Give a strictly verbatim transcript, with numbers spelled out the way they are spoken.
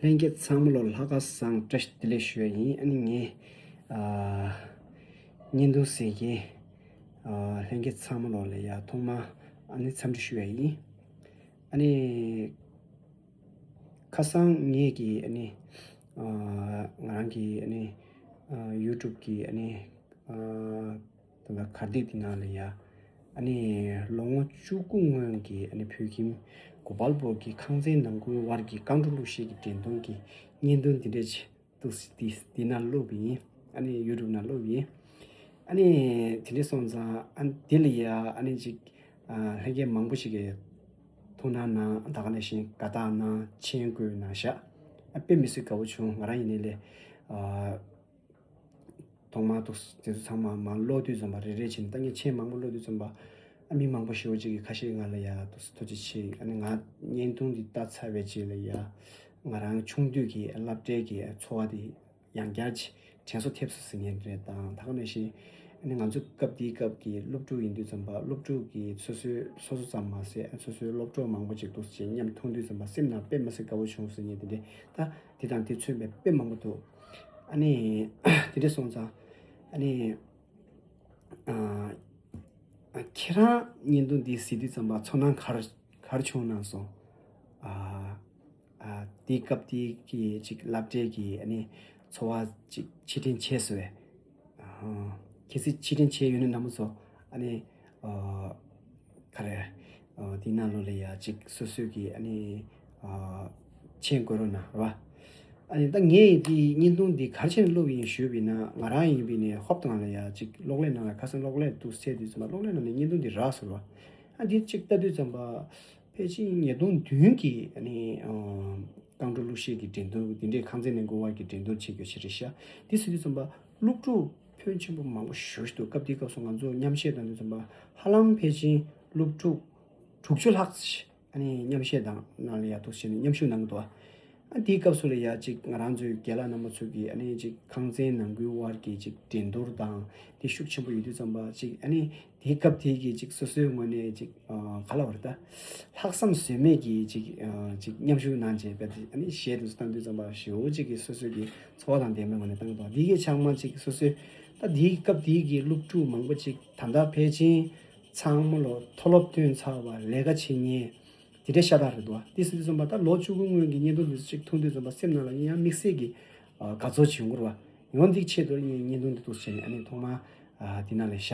ལྷན་རྒྱས་ཚང་མ་ལོ་ལྷག་དཀར་བཟང་བཀྲ་ཤིས་བདེ་ལེགས་ཞུ་ཡ་ཡིན། ཨ་ནི་ངས་ཨ་བརྙན་ཐུང་གཟིགས་མཁན་ཨ་ལྷན་རྒྱས་ཚང་མ་ལོ་ལ་ཡ་ཐོག་མ་ཨ་ནི་འཚམས་འདྲི་ཞུ་ཡ་ཡིན། ཨ་ནི་ཁ་སང་ངས་ཀྱི་ཨ་ནི་ཨ་ང་རང་གི་ཨ་ནི་ཨ་ཡུ་ཊུབ་ཀྱི་ཨ་ནི་ཨ་ད་ལྟ་གར་སྟེགས་འདི་ནང་ལ་ཡ་ཨ་ནི་ལོ་ངོ་བཅུ་དགུ་སྔོན་གྱི་ཨ་ནི་བོད་ཁྱིམ་གོ་པལ་པུར་གྱི་ཁང་ཚན་ནང་ཁུལ་དབར་གྱི་རྐང་བྲོ་གླུ་གཞས་ཀྱི་འགྲན་བསྡུར་གྱི་བརྙན་ཐུང་འདི་འདྲས་ཅིག་འདུག་སེ་འདི་འདི་ནང་བླུགས་པ་ཡིན། ཨ་ནི་ཡུ་ཊུབ་ནང་བླུགས་པ་ཡིན། ཨ་ནི་དེ་འདྲས་སོང་ཙང་ཨ་ནི་འདི་ལ་ཡ་ཨ་ནི་ཅིག་ཨ་ལྷན་རྒྱས་མང་པོ་ཞིག་གིས་ཐུགས་སྣང་གནང་། ད་ག་ནང་བཞིན་དགའ་རྟགས་གནང་། མཆན་བཀོད་གནང་ཤག་ཨ་དཔེ་མི་སྲིད་དགའ་བོ་བྱུང་། ང་རང་ཡིན་ནའི་ལས་ཨ་ཐོག་མར་འདུག་སེ་དེ་ཚོ་ཚང་མ་མར་ཀློག་དུས་ཙམ་པ་རེ་རེ་བྱས་ནས་ད་ངས་མཆན་མང་པོ་ཀློག་དུས་ཙམ་པ་ཨ་མི་མང་པོ་ཞེ་པོ་ཅིག་གིས་ཁ་ཤས་ང་ལ་ཡ་འདུག་སེ་ཐུགས་རྗེ་ཆེ། ཨ་ནི་ང་བརྙན་ཐུང་འདི་ལྟ་ཚར་བའི་རྗེས་ལ་ཡ་ང་རང་ཆུང་དུས་ཀྱི་སློབ་གྲྭའི་གི་འཚོ་བ་དེ་ཡང་བསྐྱར་ཅིག་དྲན་གསོ་ཐེབས་སོང་ཟེར་མཁན་རེད། དང་ད་ག་ནང་བཞིན་ཨ་ནི་ང་ཚོ་སྐབས་དེའི་སྐབས་ཀྱི་སློབ་ཕྲུག་ཡིན་དུས་ཙམ་པ་སློབ་ཕྲུག་གི་སོ་སོའི་སོ་སོ་ཙམ་མ་ཟད་སོ་སོའི་སློབ་གྲོགས་མང་པོ་ཅིག་འདུག་སེ་མཉམ་མཐོང་དུས་ཙམ་པ་སེམས་ནང་དཔེ་མི་སྲིད་དགའ་བོ་བྱུང་ཟེར་མཁན་དེ་འདྲས་ད་དེ་དང་དེ་མཚོན་པའི་དཔེ་མང་པོ་འདུག་ཨ་ནི་དེ་འདྲས་སོང་ཙང་ཨ་ནི་ཨ་ཨ་ཁྱེད་རང་བརྙན་ཐུང་འདི་གཟིགས་དུས་ཙམ་པ་ཚོར་སྣང་ག་རེ་ག་རེ་བྱུང་གནང་སོང་། ཨ་ཨ་དེའི་སྐབས་དེའི་གི་ཅིག་སློབ་གྲྭའི་གི་ཨ་ནི་འཚོ་བ་ཅིག་ཕྱིར་དྲན་བྱས་སོང་བས། ཨ་གལ་སྲིད་ཕྱིར་དྲན་བྱས་ཡོད་ན་རྣམ་པ་ཚོ་ཨ་ནི་ཨ་ག་རེ་ཨ་དེའི་ནང་ལོགས་ལ་ཡ་ཅིག་སོ་སོའི་གི་ཨ་ནི་ཨ་མཆན་བཀོད་རོགས་གནང་རེད་བ། ཨ་ནི་ད་ངས་འདི་བརྙན་ཐུང་འདི་ག་རེ་བྱས་ནས་བླུགས་ཡིན་ཞུས་པ་ཡིན་ན་ང་རང་ཡིན་པ་ཡིན་ནའི་ཧོབ་ཏེ་ང་ལ་ཡ་ཅིག་གློག་ཀླད་ནང་ལ་ཁ་སང་གློག་ཀླད་འདུག་སེ་བཙལ་དུས་ཙམ་པ་གློག་ཀླད་ནང་ནས་བརྙན་ཐུང་འདི་རག་སོང་རེད་བ། ཨ་འདི་ཅིག་ལྟ་དུས་ཙམ་པ་ཕལ་ཆེར་ཉིས་སྟོང་བདུན་གྱི་ཨ་ནི་ཨ་རྐང་བྲོ་གླུ་གཞས་ཀྱི་འགྲན་བསྡུར་འདི་འདྲའི་ཁང་ཚན་ནས་འགོ་བ་གི་འགྲན་བསྡུར་བྱེད་དགོས་ཤེས་རེད་ཤག་འདི་ཟེར་དུས་ཙམ་པ་སློབ་ཕྲུག་ཕོན་ཆེན་པོ་མང་པོ་ཞེ་པོ་ཞིག་འདུག་སྐབས་དེའི་སྐབས་སུ་ང་ཚོ་མཉམ་གཞས་བཏང་དུས་ཙམ་པ་ཧ་ལམ་ཕལ་ཆེར་སློབ་ཕྲུག་དྲུག་ཅུ་ལྷག་ཅིག་ཨ་ནི་མཉམ་གཞས་དང་ནང་ལ་ཡ་འདུག་སེ་བྱས་ནས་མཉམ་ཞུགས་གནང་གི་འདུག་ཨ་དེའི་སྐབས་སུ་ལ་ཡ་ཅིག་ང་རང་ཚོའི་རྒན་ལགས་རྣམ་པ་ཚོ་གིས་ཨ་ནི་ཅིག་ཁང་ཚན་ནང་ཁུལ་དབར་གྱི་ཅིག་འགྲན་བསྡུར་དང་དེ་ཤུགས་ཆེན་པོ་ཡོད་དུས་ཙམ་པ་ཅིག་ཨ་ནི་དེའི་སྐབས་དེའི་གི་ཅིག་སོ་སོའི་ངོས་ནས་ཅིག་ཨ་ག་ལབ་དགོས་རེད་ད། ལྷག་བསམ་ཟོལ་མེད་ཀྱིས་ཅིག་ཨ་ཅིག་མཉམ་ཞུགས་གནང་བྱས་པ་དེ་ཨ་ནི་གཞས་དེ་ཚོ་བཏང་དུས་ཙམ་པ་ཞེ་པོ་ཅིག་གི་སོ་སོའི་གི་ཚོར་བ་དང་ལྡན་པའི་ངོས་ནས་བཏང་གི་འདུག་འདི་གི་ཚང་མ་ཅིག་སོ་སོའི་ད་དེའི་སྐབས་དེའི་གི་སློབ་ཕྲུག་མང་པོ་ཅིག་ད་ལྟ་ཕལ་ཆེར་ཚང་མ་ལོ་མཐོ་སློབ་ཐོན་ཚར་བ་ལས་ཀ་བྱེད་མཁན་དེ་འདྲའི་ཤ་སྟག་རེད་འདུག་དེ་སྲིད་དུས་ཙམ་པ་ད་ལོ་བཅུ་དགུ་སྔོན་གྱི་བརྙན་ཐུང་དེ་ཚོ་ཅིག་མཐོང་དུས་ཙམ་པ་སེམས་ནང་ལ་ཡང་དམིགས་བསལ་གྱི་ཨ་དགའ་ཚོར་བྱུང་གི་རེད་བ། ཡང་འདི་ཆེད་དུ་ངས་བརྙན་ཐུང་འདི་འདུག་བྱས་ནས་ཨ་ནི་ཐོག་མར་ཨ་འདི་ནང་ལ་ཤ་